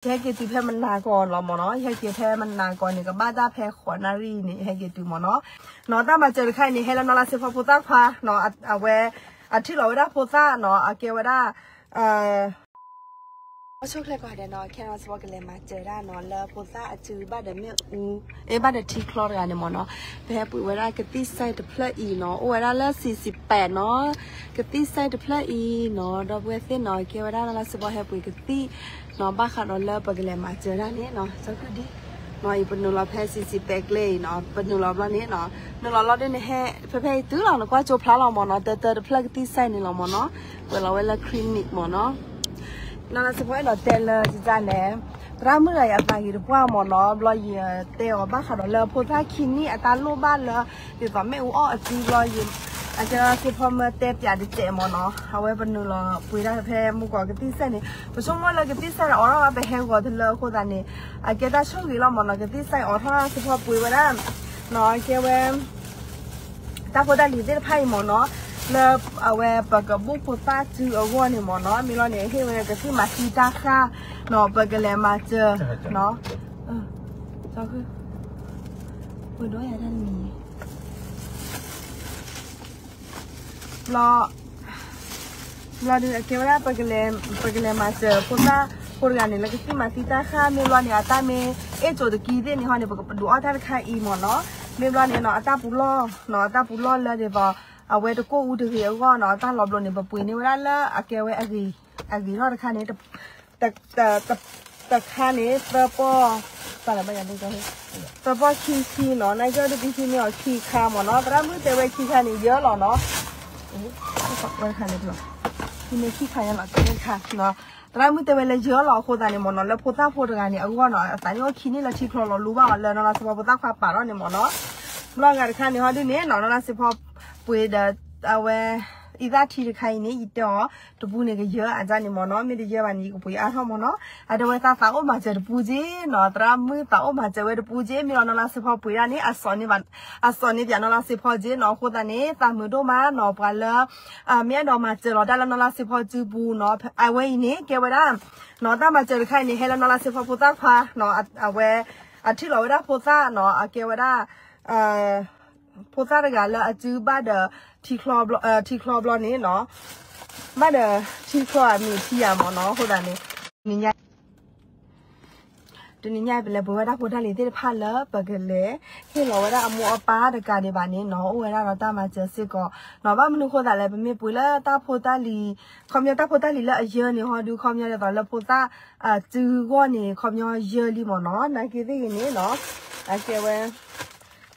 ယဟဲက့ၤတုၤဖဲမနၤကီၢ်လီၤမ့ၢ်နီၤ, ယဟဲက့ၤဖဲမနၤကီၢ်န့ၣ် ကဘၣ်တၢ်ဖဲဃိးနၣ်ရံၣ်န့ၣ် ယဟဲက့ၤတုၤမ့ၢ်နီၤ. နီၤတၢ်မၤစၢၤတခါအံၤန့ၣ် ဟဲလၢနီၢ်လါစ့ဖီဖိသၣ်ခွါနီၤ, အဝဲ အထံၣ်လီၤဝဲဒၣ်ဖိသၣ်နီၤ, အကဲဝဲဒၣ် အဆိၣ်ချ့ကီးဒဲးနီၤ, ခဲနီၢ်စ့ဖီကလဲၤမၤစၢၤဒၣ်နီၤ လၢဖိသၣ်အစုဘၣ်ဒီးမ့ၣ်အူ အ့ၣ်ဘၣ်ဒီးထံချီတဂၤန့ၣ်မ့ၢ်နီၤ, ပဟဲပှ့ၤဝဲဒၣ်ကသံၣ်စဲတဖျၢၣ်အံၤနီၤ, အိၣ်ဝဲဒၣ်လၢ စံးစံးပဲးနီၤ, ကသံၣ်စဲတဖျၢၣ်အံၤနီၤ, ဒီပုၢ်ဝဲၢ်သ့ၣ်နီၤ, ကဲဝဲဒၣ်နီၢ်လါစ့ဖီဟဲပှ့ၤကသံၣ်နီၤ, ဘၣ်ဃးဒီးလၢပကလဲၤမၤစၢၤဒၣ်န့ၣ်နီၤ, စီၤခုၣ်ဒံ နီၤအံၤ ပနုာ်လီၤဖဲ စံးစံးပဲးကျဲအံၤနီၤ, ပနုာ်လီၤဘျီန့ၣ်နီၤ, နုာ်လီၤလီၤဒ်န့ၣ်ဟဲ ဖဲဖဲအံၤတုၤလီၤ နကွၢ်ကၠိဖျါလီၤမ့ၢ်နီၤ, တၢတၢတဖျၢၣ်ကသံၣ်စဲန့ၣ်လီၤမ့ၢ်နီၤ, ပှဲၤလီၤဝဲလၢ clinic မ့ၢ်နီၤ. နီၢ်လါစ့ဖီအဲၣ်ဒိးတဲလၢကလဲၣ် သရၣ်မုၣ်တဂၤအံၤအသးဂ့ၤတပှၢ်မ့ၢ်နီၤ, ဘျီယတဲအီၤဘၣ်ဃးဒီးလၢဖိသၣ်ခံနံၣ်အတၢ်လိၣ်ဘၣ်လၢ ဒ်သိးမ့ၣ်အူအီၣ်အစုဘျီယ အကဲနီၢ်လါစ့ဖီမၢတဲပၠးတစဲးမ့ၢ်နီၤ, အဝဲပနုာ်လီၤပှ့ၤဒၣ်ဖဲမုၢ်ကီးကသံၣ်စဲန့ၣ်, ပဆိကမိၣ်လၢကသံၣ်စဲဒီးအီၤထီၣ် ပဟဲဂီၤတလၢအဃိသတးန့ၣ်, အကဲတၢ်ဆိၣ်ဂ့ၤလီၤမ့ၢ်နီၤ, ကသံၣ်စဲအီၤထီၣ်စ့ဖီပှ့ၤဝဲဒၣ် နီၤ ကဲဝဲ တၢ်ဖိတၢ်လံၤသ့ၣ်တဖၣ်အံၤမ့ၢ်နီၤ, လၢအဝဲပကဘူၣ်ဖိသၣ်စုအဂီၢ်န့ၣ်မ့ၢ်နီၤ, မ့ၢ်လီၤန့ၣ် ဟ့ၣ်ဝဲကသံၣ်မၤသံတၢ်ဃၢ်နီၤ, ပကလဲၤမၤစၢၤနီၤ, ဝဲဒိယၤတၢ်တမံၤ ဘျီ ဘျီဒုးအကဲဝဲဒၣ် ပကလဲၤမၤစၢၤဖိသၣ်ဖိတဂၤန့ၣ် လၢကသံၣ်မၤသံတၢ်ဃၢ် မ့ၢ်ဘျီန့ၣ် အတၢ်မ့ၢ်အ့ၣ်ကၠိၤတကံသ့ၣ်န့ၣ်ဟီန့ၣ် ပကပဒုးအီၣ်တၢ်တခါအံၤမ့ၢ်နီၤ, မ့ၢ်ဘျီန့ၣ်နီၤ အတၢ်ပူၤလီၢ်နီၤ အတၢ်ပူၤလီၢ်လၢဒ်သိး အဝဲတကိၢ်အူတဂ့ၤအဂီၢ်နီၤ အတၢ်လီၤဘျိးန့ၣ် ပပှ့ၤန့ၢ်ဝဲဒၣ်လၢအကဲဝဲအဂ့ၤ အဂ့ၤထီၣ်တခါန့ၣ် တ တခါန့ၣ် သၢပီၢ် သၢပီၢ်ခံဆံနီၤ, နာ်က့ဒုးပဟံးန့ၢ်အီၤခံခါမ့ၢ်နီၤ, သရၣ်မုၣ်တဲဝဲခံခါန့ၣ် ယၢလီၤနီၤ, ဝဲတခါန့ၣ် ဟံးန့ၢ်ခံခါယၢလီၤ တခါနီၤ, သရၣ်မုၣ်တဲဝဲလၢယၢလီၤအဃိသတးန့ၣ်မ့ၢ်နီၤ လၢဖိသၣ်ဖိတဂၤန့ၣ် အဂီၢ်နီၤ အသးန့ၣ်အီၣ်ခံန့ၣ်လၢထံချီလီၤလူဘၣ်အီၤလၢနီၢ်လါစ့ဖီဖိသၣ်ခွါပာ်ထီၣ်န့ၣ်မ့ၢ်နီၤ, ဘျီဂၤတခါန့ၣ်ဟီဒုးန့ၣ်နီၤ နီၢ်လါစ့ဖီပှ့ၤဒီး အဝဲ အံသၣ်ထံတခါအံၤန့ၣ် ယတဲအီၤ တပူၤန့ၣ်ကယၢအဒၣ်န့ၣ်မ့ၢ်နီၤ, မ့ၢ်တယၢဘၣ်န့ၣ် ယကပှ့ၤအါထီၣ်မ့ၢ်နီၤ, အတဲဝဲသးသးအိၣ်မၤစၢၤတပူၤက့နီၤ, သရၣ်မုၣ်သးအိၣ်မၤစၢၤဝဲတပူၤက့ မ့ၢ်လီၤနီၢ်လါစ့ဖီပှ့ၤဒၣ်န့ၣ် အစိာ်န့ၢ်ပၠးနီၢ်လါစ့ဖီက့နီၤ, အဃိသတးန့ၣ် သးမုာ်ဒိၣ်မးနီၤ ပှၤလၢ မ့ၢ်အဲၣ်ဒိးမၤစၢၤလီၤတၢ်လၢနီၢ်လါစ့ဖီစုပူၤနီၤ, အဝဲအံၤန့ၣ် ကဲဝဲဒၣ် နီၤ တၢ်မၤစၢၤတခါအံၤန့ၣ် ဟဲလၢနီၢ်လါစ့ဖီဖိသၣ်ခွါနီၤ, အဝဲ အထံၣ်လီၤဝဲဒၣ်ဖိသၣ်နီၤ, အကဲဝဲဒၣ် ဖိသၣ်တဂၤလၢအစုဘၣ်ဒီး ထံချီဘျီန့ၣ်နီၤ, ဘၣ်ဒီးထံချီအမံၤထံယၤမ့ၢ်နီၤ, အဃိသတးန့ၣ် တနံၤညါ တနံၤညါအံၤ ပလဲၤပှ့ၤဝဲဒၣ်ဖိတၢ်လံၤသ့ၣ်တဖၣ်လၢ ပကလဲၤ ဟ့ၣ်လီၤဝဲဒၣ်အမိၢ်အပၢ်တကးဒံးဘၣ်န့ၣ်နီၤ, အိၣ်ဝဲဒၣ်ဒီးတၢ်မၤစၢၤစ့ၢ်ကီးနီၤ, ဘၣ်မနုၤဃိသတးလဲၣ် ပမ့ၢ်ပှ့ၤလၢတၢ်ဖိတၢ်လံၤ ခီပညီတၢ်ဖိတၢ်လံၤလၢအယၢန့ၣ်ဟီဒုး ခီပညီဒ်သိးလၢဖိသၣ် အစုဂီၢ်န့ၣ် ခီပညီယၢလံမ့ၢ်နီၤ, နာ်က့သ့ၣ်ဂ့ၤန့ၣ်နီၤ, အကဲဝဲ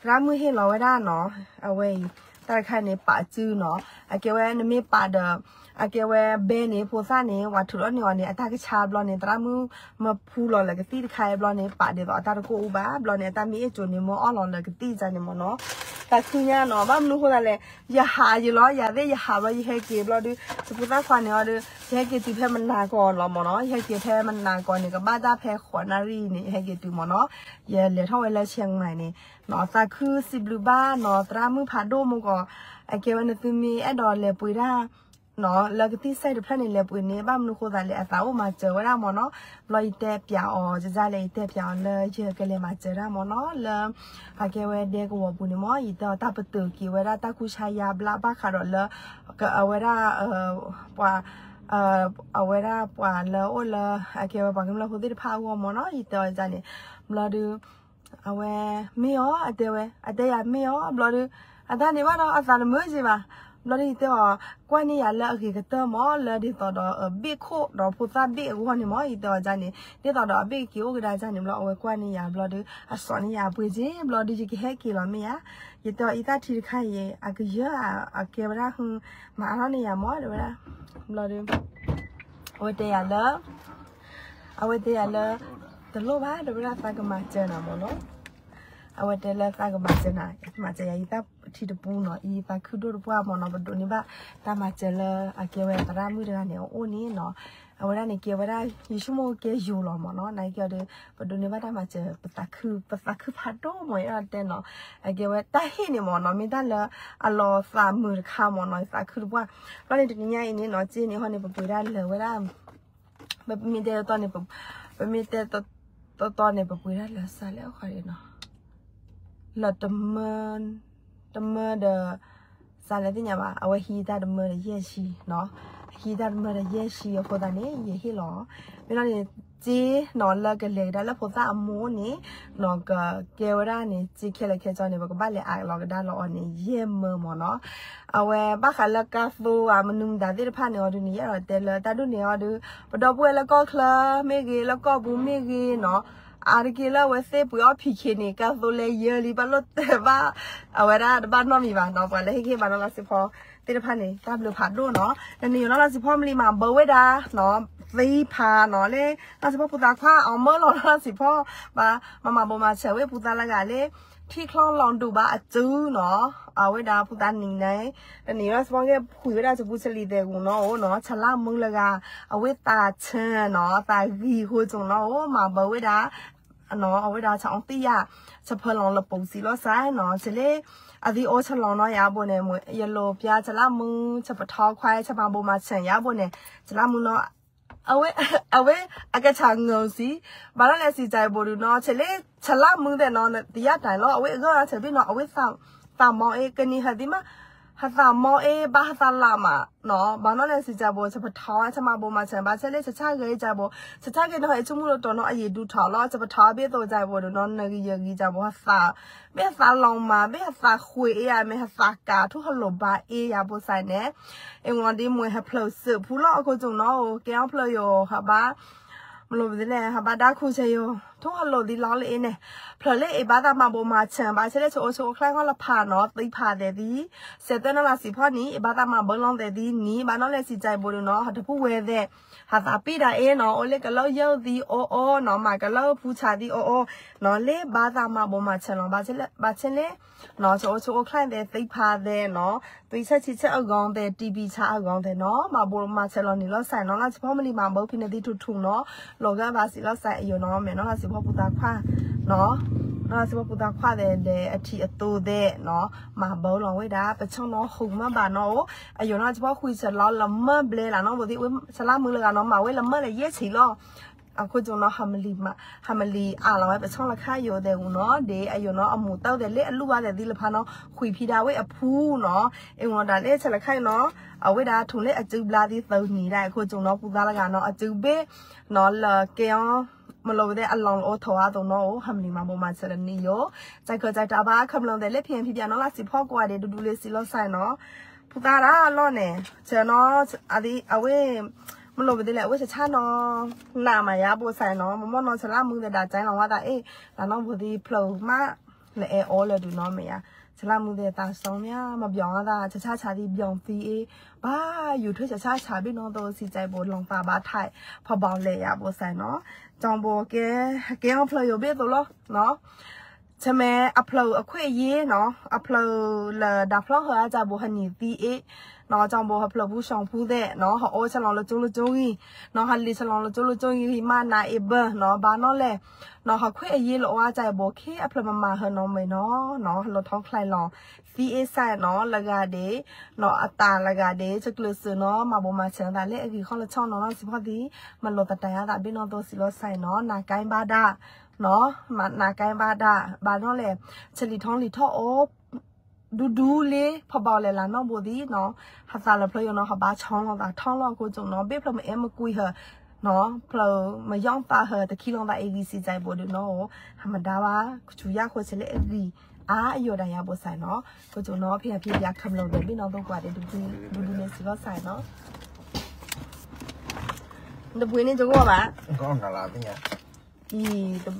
သရၣ်မုၣ်ဟ့ၣ်လီၤဝဲဒၣ်နီၤ, အဝဲအံၤ တၢ်တခါန့ၣ် ပာ်စုနီၤ, အကဲဝဲနမ့ၢ်ပာ်ဒီး အကဲဝဲဘဲန့ၣ် ဖိသၣ်န့ၣ် ဝၤထုးထီၣ်န့ၢ်အီၤန့ၣ် အတၢ်ကဆါဘျီန့ၣ် သရၣ်မုၣ်မၢဖူလီၤလၢကသံၣ်တခါအံၤဘျီန့ၣ် ပာ်ဒ်သိးအတၢ်တကိၢ်အူဘၣ် ဘျီန့ၣ် အတၢ်မ့ၢ်အ့ၣ်ကၠိၤန့ၣ် မၢအီၣ်လီၤလၢကသံၣ်န့ၣ်မ့ၢ်နီၤ, သးခုညါနီၤ, ဘၣ်မနုၤဃိသတးလဲၣ် ယဟးယံၤလီၤ, ယၤသ့ၣ်ယဟးဘျီ ယဟဲက့ၤဘျီဒုး ယဖိသၣ်ခွါန့ၣ်အီၤဒီး ယဟဲက့ၤတုၤဖဲမနၤကီၢ်လီၤမ့ၢ်နီၤ, ယဟဲက့ၤဖဲမနၤကီၢ်န့ၣ် ကဘၣ်တၢ်ဖဲဃိးနၣ်ရံၣ်န့ၣ် ယဟဲက့ၤတုၤမ့ၢ်နီၤ, ယလဲၤထီၣ်ဝဲလၢဆဲးမၤန့ၣ် သးခုစံးဘျုးဘၣ်နီၤ သရၣ်မုၣ်ဖးဒိၣ်မူကီး, အကဲဝဲနသုမ့ၢ်အဲၣ်ဒိးလဲၤပှ့ၤတၢ် လၢကသံၣ်စဲတဖျၢၣ်န့ၣ် လဲၤပှ့ၤန့ၣ် ဘၣ်မနုၤဃိသတးလဲၣ် အသးအိၣ်မၤစၢၤဝဲဒၣ်မ့ၢ်နီၤ, ဘျီယတဲပၠးအီၤ ကစၢ်လဲၣ် ယတဲပၠးအီၤလၢယကလဲၤမၤစၢၤတၢ်မ့ၢ်နီၤ, လၢအကဲဝဲဒဲကဝီၤပူၤန့ၣ်မ့ၢ် ယတဲအီၤတၢ်ပတုာ်က့ၤဝဲဒၣ်တၢ်ကူစါယါဘျါ ဘၣ်ဃးဒီးလၢ အဝဲဒၣ် ပှၤ အဝဲဒၣ်ပှၤလၢအိၣ်လၢ အကဲဝဲပှၤကမျၢၢ်ဖိသ့ၣ်တဖၣ်အဂီၢ်မ့ၢ်နီၤ, ယတဲအီၤန့ၣ် ဘျီဒုး အဝဲ မ့ၢ်အီၤ အတဲဝဲ အတဲယၤမ့ၢ်အီၤ ဘျီဒုး အတၢ်န့ၣ်ဘၣ်ဒီး အသးတမုာ်က့ဘၣ်, ဘျီဒုးယတဲအီၤ ကွၢ်န့ၢ်ယၤလၢအဂ့ၤကတၢၢ်မ့ၢ် လၢဒ်သိးဒီးအဘ့ၣ်ခိၣ်ဒီးဖိသၣ်ဘ့ၣ်အဂီၢ်န့ၣ်မ့ၢ် ယတဲအီၤန့ၣ် ဒ်သိးဒီးအဘ့ၣ်ကက့ၤအိၣ်ကဒါန့ၣ် ဘျီအဝဲကွၢ်န့ၢ်ယၤ ဘျီဒုး အစိာ်န့ၢ်ယၤအပှ့ၤက့ ဘျီဒုးယကဟဲက့ၤလီၤမ့ၢ်ဧါ, ယတဲအီၤအံသၣ်ထံတခါအံၤ အကယၢၢ် အကဲဝဲဒၣ် မၤအါထီၣ်န့ၢ်ယၤမ့ၢ် တဲဝဲဒၣ်, ဘျီဒုး အဝဲတဲယၤလၢ အဝဲတဲယၤလၢ တလိၣ်ဘၣ် တဲဝဲဒၣ်သးကမၤစၢၤနၤမ့ၢ်နီၤ, အဝဲတဲလၢသးကမၤစၢၤနၤ မၤစၢၤယၤအံသၣ်ထံတပူနီၤ, အံသးခုဒိၣ်တပှၢ်မ့ၢ်နီၤ, ပဒိးန့ၢ်ဘၣ်တၢ်မၤစၢၤလၢအကဲဝဲသရၣ်မုၣ်တဂၤန့ၣ် အအိၣ်န့ၣ်နီၤ, အဝဲဒၣ်န့ၣ်ကဲဝဲဒၣ် ယဆိကမိၣ်ကဲယိၤလီၤမ့ၢ်နီၤ, နာ်က့ဒီး ပဒိးန့ၢ်ဘၣ်တၢ်မၤစၢၤ ပသးခုဖးဒိၣ်မ့ၢ် ယအဲၣ်ဒိးတဲနီၤ, အကဲဝဲတၢ်ဟ့ၣ်န့ၣ်မ့ၢ်နီၤ, မ့ၢ်တၢ်လၢအလီၤသးမုာ်တခါမ့ၢ်နီၤ, သးခုတပှၢ်, ဘျီန့ၣ်တနံၤညါအံၤန့ၣ်နီၤ, စ့န့ၣ်ဟီန့ၣ် ပပှ့ၤဒၣ်လၢာ်ဝဲဒၣ် ပမ့ၢ်တဲတီတီန့ၣ် ပ ပမ့ၢ်တဲတီတီန့ၣ် ပပှ့ၤတၢ်လၢစးလဲၣ်အဃီန့ၣ်နီၤ, လၢတမၢ, တမၢဒီး စးလဲၣ်သ့ၣ်ညါဘၣ်, အဝဲဟံးတၢ်တမၢဒီးယဲၢ်ဆံနီၤ, ဟံးတၢ်တမၢဒီးယဲၢ်ဆံအဃိသတးန့ၣ် ယဟ့ၣ်လီၤ. မ့ၢ်လီၤန့ၣ် စ့နီၤ လၢကလဲၤကဒါလၢဖိသၣ်အမိၢ်န့ၣ်နီၤ ကကဲဝဲဒၣ်န့ၣ် စ့ခဲလၢာ်ခဲဆ့န့ၣ် ပကဘၣ်လဲၤအးလီၤကဒါလီၤအီၤန့ၣ် ယဲၢ်မၢမၢ်နီၤ. အဝဲဘၣ်ဃးလၢကါသိဧါ မနုၤမတၤသ့ၣ်တဖၣ်န့ၣ်အီၤဒုန့ၣ် ယအဲၣ်ဒိးတဲလၢတၢ်ဒ်န့ၣ်အီၤဒု ပဒီပုၢ်ဝဲၢ်လၢကီၢ်ချၢမ့ၢ်ဂ့ၤ လၢကီၢ်ပူၤမ့ၢ်ဂ့ၤနီၤ, အါတက့ၢ်လၢအဝဲသ့ၣ်ပှ့ၤအီၣ် ဖံးခ့ န့ၣ် ကါသိလဲၤယၢလံ ဘၣ်လိၣ်တဲဘၣ် အဝဲဒၣ်တဘၣ်နီတမံၤဘၣ်နီၤ, ပှၤလၢဟ့ၣ်ဂံၢ်ဟ့ၣ်ဘါနီၢ်လါစ့ဖီသ့ၣ်တဖၣ်န့ၣ် တၢ်ဘျုးဖးဒိၣ်နီၤ. တနံၤအံၤနီၤ လါစ့ဖီမလံၤမၤဘၢဝဲဒၣ်နီၤ သံဖးနီၤလၢ လါစ့ဖီပူၤသးခွါ အီၤမၢလီၤလၢလါစ့ဖီ ဘၣ်မၤမၤဘိးမၤဆဲးဝဲပူၤသးလၢဂၤလၢ ထံချီလီၤဒိၣ်ဘၣ်အစုနီၤ, အဝဲဒၣ်ပူၤသးနံၤန့ၣ် တနံၤလါစ့ဖီကဲ ဖှံးဝဲဒၣ်စပူၤစလံၤသဲးဂူၤနီၤ အိၣ်နီၤ ဆလၣ်မုၢ်လၢဂၤ အဝဲသးဆၢနီၤ သးဂံၢ်ဃိကၠိနီၤ အိၣ်မၤဘၢဝဲဒၣ် အဝဲဒၣ်ဆၣ်အီသံၣ်ယၣ် ဆၣ်ဖၢလီၤလၢပူၤစံလီၤစဲနီၤ ဆဲးလၢ အသံအိၣ်ဆၣ်လီၤနီၤ ယၤဘိန့ၣ် ယလိာ်ပျါဆလၣ်မုၢ် ဆၣ်ပထီခွါ ဆၣ်မၤဘိးမၤဆဲး ယၤဘိန့ၣ် ဆလၣ်မုၢ်နီၤ အဝဲ အဝဲအကဆၣ်ငိၤစံ ဘၣ်နီၤလဲၣ်စံးကဲဘိဒုနီၤ ဆဲးလၢ ဆလၣ်မုၢ်သဲးနီၤ တယၣ်တၢ်လီၤ အဝဲအဂၢၢ်ဆဲးဘ့ၣ်နီၤ အဝဲ သးမီအ့ ကနံၤဟဲသံမး ဟသးမီအ့ ဘၣ်ဟသးလးမးနီၤ ဘၣ်နီၤလဲၣ်စံးကဲဘိ ဆၣ်ပထီ ဆၣ်မၤဘိးမၤဆဲး ဘၣ်ဆဲးလၢ ဆၣ်ဆၣ်ဂ့ၤကဲဘိ ဆၣ်ဆၣ်ဂ့ၤနီၤ ဟဲဆူမုၢ်လီၤတီၤနီၤ အယံာ်ဒူထီၣ်လီၤ ဆၣ်ပထီဘ့ၣ်သိးကဲဘိဒုနီၤ နဂံၢ်ယဂံၢ်ကဲဘိ ဟသး ဘ့ၣ်ဟသးလီၤမး ဘ့ၣ်ဟသးဃ့အ့ အမ့ၢ်ဟသးကးထူၣ်ဟလိာ်ဘၣ်အ့ ယၤဘိစဲန့ၣ် အ့ၣ်ဝံၤဒ်မ့ၢ်ဟဲဖျၢၣ်စၢးဖူလီၤ အခိၣ်ကၠိနီၤ အိၣ်ကဲအီၣ်ဖျၢၣ်ယိာ် ဟဘၣ် မလိာ်ပသလဲၣ် ဟဘၣ်ဒါခူၣ်ဆဲးယိာ် ထူၣ်ဟလိာ်သံလီၤလၢအ့န့ၣ် ဖျၢၣ်လၢအ့ဘၣ်သးမၤဘိးမၤဆဲး ဘၣ်ဆဲးလၢဆၢအိၣ်ဆၢအိၣ်ချါခီလၢဖးနီၤ သံဖးသဲးသံ စဲးသၢနီၤလါစံးဖီနံၤ အ့ဘၣ်သးမၤဘၢလီၤသဲးသံနံၤ ဘၣ်နီၤလဲၣ်စံးကဲဘိဒုနီၤ ဟတပူၤဝဲသဲး ဟသးပ့ၢ်ဒၣ်အ့နီၤ အိၣ်လၢကလၢယၢၢ်သံအီၤအီၤနီၤ မၤကလၢဖူဆးသံအီၤအီၤနီၤ လၢဘၣ်သးမၤဘိးမၤဆဲးလီၤ ဘၣ်ဆဲးလၢ နီၤ ဆၢအိၣ်ဆၢအိၣ်ချါသဲးသံဖးသဲးနီၤ သွံၣ်ဆၢဆံးဆၢအဂီၢ်သဲး တံၢ်ဘံၣ်ဆးအဂီၢ်သဲးနီၤ မၤဘိးမၤဆဲးလီၤနံၤလီၤစဲနီၤ လါစံးဖီမလံၤမၤဘၢဖံးန့ၢ်သံထူထူနီၤ လီၤဂာ်ဘၣ်စံးလီၤစဲအယိာ်နီၤ မ့ၢ်နီၤလါစံးဖီပူၤသးခွါ နီၤ နီၤလါစံးဖီပူၤသးခွါသဲးဒီး အထံးအသိသဲးနီၤ မၤဘၢလီၤဝဲဒၣ် ပဆီၣ်နီၤဟူးမးဘၣ်နီၤအိၣ် အယိာ်နီၤလါစံးဖီဃုဆဲးလီၤလၢမၢဘျဲလၢနီၤ ဘိသံဝဲဆလါမုၢ်လၢဂၤနီၤ မၤဝဲလၢမၢလၢယဲၢ်ဆံးလီၤ အခိၣ်ကၠိနီၤ ဟမလံၤအးလီၤဝဲ ပဆီၣ်လီၤခါယိာ်သဲးဂူၤနီၤ ဒ်အယိာ်နီၤ အမူးတၢ်သဲးလၢအလူၢ်ဘၣ်သဲးသံလၢဖးနီၤ ဃုဖံးဒၣ်ဝဲအဖူနီၤ အ့ၣ်ဝံၤဒီးလၢဆဲးလီၤခါအံၤနီၤ အဝဲဒၣ်ထူးလၢအစုဘျါသံသၢနံၤဒၣ် အခိၣ်ကၠိနီၤ ပူၤသးလၢဂၤနီၤ အစုဘ့ၣ်နီၤ လၢကဲအီၤ မလိာ်ပသဲးအလီၢ်လၢအိၣ်ထီၣ်ဝဲအသိးနီၤ အိၣ် ဟမလံၤမၤဘိးမၤဆဲးလၢနံၤယိာ် ကဲခၢၣ်ကဲတၢ်ဘၣ် ခမျၢၢ်သဲးလၢဖံးဖံးပၠးနီၤလါစံးဖီကိးဂၤဒဲး ဒူဒူလၢစံးလီၤစဲနီၤ ဖုသးရၣ်လီၢ်န့ၣ် ဆၢနီၤ အဝဲ မလိာ်ပသဲးလဲၣ် အဝဲဆၢဆၢနီၤ နးမးယၤဘိစဲနီၤ မ့ၢ်မ့ၢ်နီၤ ဆၢလၢမုၢ်သဲးဒၣ်ကဲလီၤဝဲသးအ့ၣ် လၢနီၢ်ဘိသံဖျၢၣ်မး လၢအဲၣ်အီၤလၢဒုးနီၤမ့ၢ်ယၤ ဆၢလၢမုၢ်သဲးသးစီမ့ၢ် မၤဘျီၣ်ဝဲသး ဆၢဆၢဆးသံဘျီၣ်သံအ့ၣ် ဘၣ်ယူၤထွဲဆၢဆၢဆးဘ့ၣ်နီၤသိးစံးကဲဘိလီၤသးဘၣ်ထဲ ဖးဘီလဲၣ်ယၤဘိစဲနီၤ ကၠီဘိကဲ ကဲအီၤဖျၢၣ်ယိာ်ဘ့ၣ်သိးလီၤ ဆၢမ့ၢ်အဖျၢၣ်အခွဲးအယာ်နီၤ အဖျၢၣ်လၢဒၣ်ဖျီဟၢအကၠၢဘိဟနံၤသံအ့ၣ်နီၤ ကၠီဘိဟဖျၢၣ်ပူၤဆှီပူၤသဲးနီၤ ဟအိၣ်ဆၢလီၤလၢကၠိလၢကၠိဂံၢ်နီၤ ဟလံၤဆၢလီၤလၢကၠိလၢကၠိဂံၢ်ဂံၢ်မးနၤအ့ၣ်ဘၢနီၤ ဘၣ်နီၤလဲၣ်နီၤ ဟခွဲးအယာ်လၢအိၣ်အကၠၢဘိခ့အဖျၢၣ်မမၤဟၢနီၤမ့ၢ်နီၤနီၤ ဟလီၤထီၣ်ချဲလီၤ သံအ့ၣ်စဲးနီၤ လၢဂၤဒဲးနီၤ အတၢ်လၢဂၤဒဲး ဆၢကျၢၤစၢၤနီၤ မၤဘိးမၤဆဲးသးလၢအဂံၢ်ခီၣ်လၢဆီနီၤ လါစံးဖီသံ မလိာ်သတးယၤသးဘ့ၣ်နီၤသိးစံးလီၤစဲနီၤ နၤကဲဘၣ်ဒၣ်နီၤ နၤကဲဘၣ်ဒၣ် ဘၣ်နီၤလဲၣ် ဆၢလံာ်ထီၣ်လံာ်ထီၣ်အိၣ် ဒူဒူလၢ ဖးဘီလဲၣ်လၢနီၢ်ဘိသံနီၤ ဟသးလၢဖျၢၣ်ယိာ်နီၤ ဟဘၣ်ဆီလီၤသးထီၣ်လီၤအခိၣ်ကၠိနီၤ ဘ့ၣ်ဖျၢၣ်မ့ၢ်အဲၣ်မကွံာ်ဟၢနီၤ ဖျၢၣ်မယီၣ်သးဟၢတခံလီၤသးအ့ၣ်ဂံၢ်စံးကဲဘိဒုးနီၤ ဟမဒါဘၣ် ကဆူယၢ်ဃိဆဲးလၢအဂံၢ် အါယိာ်ဒၣ်ယၤဘိစဲနီၤ ခိၣ်ကၠိနီၤ ဖံးဖံးပၠးခမျၢၢ်သဲးဘ့ၣ်နီၤသိးကွၢ်ဒဲး ဒူဒူန့ၣ်စံးလီၤစဲနီၤ တပှ့ၤန့ၣ်ကဂီၢ်ဘၣ် အံၤ ဒီးယၤတက့ၢ် ယတဲအီၤယၤ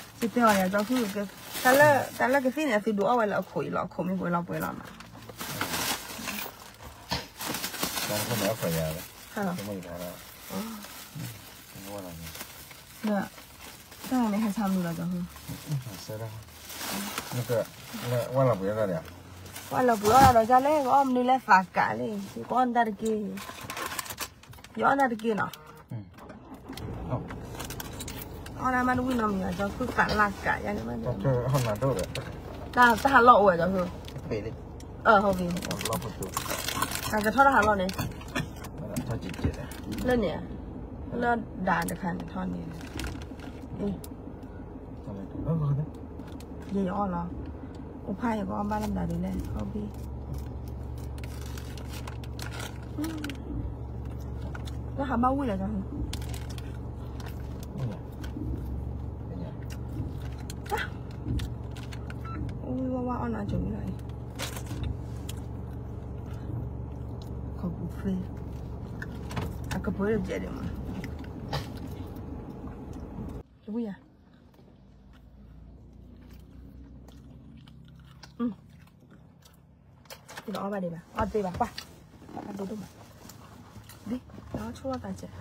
ကၠီဖုၣ် တၢ်လၢကသံၣ်န့ၣ် အသုဒုးအီၣ်ဝဲလၢအခိၣ်အံၤလီၤ အခိၣ်မ့ၢ်ပှဲၤလီၤပှဲၤလီၤနီၤ တၢ်န့ၣ်ဟဲဆါမုာ်လီၤကၠီဖုၣ် ဝဲလီၤပှဲၤလီၤဒီး ဝဲလီၤပှဲၤလီၤဒီး ကလဲၣ် ကအီၣ်မနုၤလဲၣ်သးကးလံ ယကအီၣ်နတၢ်တက့ၢ် ယအီၣ်နတၢ်တက့ၢ်နီၤ အီၣ်နမးတဝံၣ်နီတမံၤ ကၠီဖုၣ်သးလၢကးယါန့ၣ်မး တၢ်ဟးလီၢ်အိၣ်ဝဲကၠီဖုၣ် ပ့ၤလံ အၢ ဟုတ်ပြီ. အကထီၣ်တၢ်ဟးလီၢ်န့ၣ်, လၢန့ၣ်, လၢဒၣ်တခါန့ၣ်ထီၣ်န့ၣ်, ယယအီၣ်လီၤ, အိၣ်ဖးယကအီၣ်ဘၣ်လၢမတၤဒ်လဲၣ်, ဟုတ်ပြီ. လၢဟးဘၣ်ဝံၣ်လၢၤ, ဝံၣ်ဝါဝါအီၣ်နီၤကၠိမံၤလီၤအံၤ, ခီပူၤဖျ့, အကပၢၢ်တကဲဒံးမး, တဝံၣ်ယၤ, ဒီးအီၣ်ဘၣ်ဒံးဘၣ်, အီၣ်တသ့ဘၣ်, ကွၢ်, အဒိဒိၣ်မး, ဒ်လၢဟီၣ်ဆူၣ်လီၤသးတ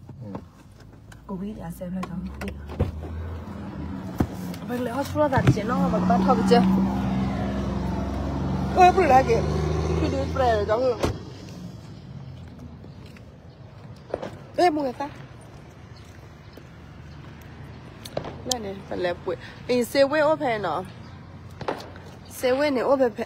ကဲးနီၤ, ကဝံၤဒ်အစဲးဖျါထီၣ်, ပကလဲၤဟီၣ်ဆူၣ်လီၤသးတကဲးနီၤ, ပကဘၣ်ထီၣ်ကစဲး, အိၣ်ပြုၢ်လၢက့ၤ, ဖုဒုးပြဲးလီၤ, အဲ မူဂဲၤသၣ် လၢန့ၣ် ပလဲၤပှ့ၤ, အံၤ စ့ဝ့ၣ်အိၣ်ဖဲနီၤ, စ့ဝ့ၣ်န့ၣ်အိၣ်ဖဲဖဲ,